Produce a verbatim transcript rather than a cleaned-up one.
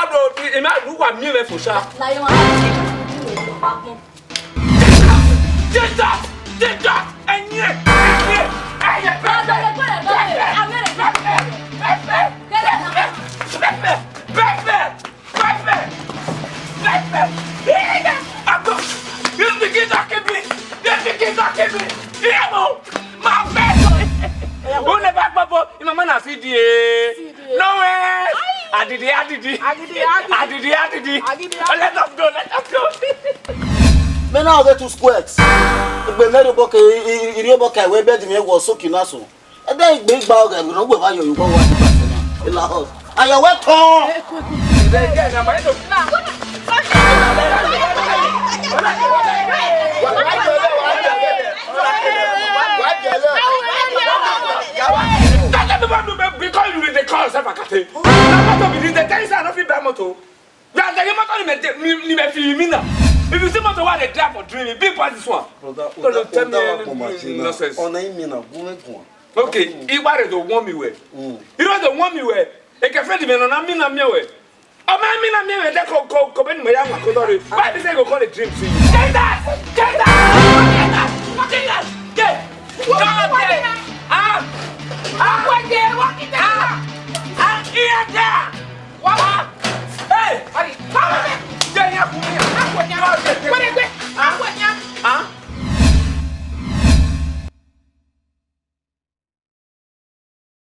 Ado, ima lu wa miẹn mwẹ fo sha. La yọ, Jesus! Jesus! Ẹyin! Ẹyin! Ẹyin! Pẹpẹ! Pẹpẹ! Pẹpẹ! Pẹpẹ! Pẹpẹ! Pẹpẹ! Pẹpẹ! Pẹpẹ! Agbo! You begin to kill me! You begin to kill me! Hear me! My face! Who never gbogbo? Imama na C D A. No way! Adidi, adidi. Agidi, agidi. Adidi, adidi. Agidi, agidi. Let us go, let us go. Me na get two squares. Egbe mẹ rhie obọ ke, I, I, I rhie obọ ke wẹ bed mẹ wọ soki na so. Ẹdẹ igbe igba ọghẹ mi rọ wẹ wa yọ yọ wa di ba se na. Ila hot. Ayọ wẹ tọn. Because you dey call yourself Akate. Na motor be this, they tell you say I no fit buy motor. Na the motor ni me dey, ni, ni me fi mi na. If you see motor wey I dey drive for dream, e big pass this one. Brother, don't tell me any nonsense. Ọna imi na gu me guan. Okay, I wa re do warn me well. Mm. You know the warn me well. E girlfriend me no na mi na mi well. Ọ ma mi na mi well, de ko, ko, ko be ni me ya wa ko dọre. Why be say you go call a dream to you? Say that.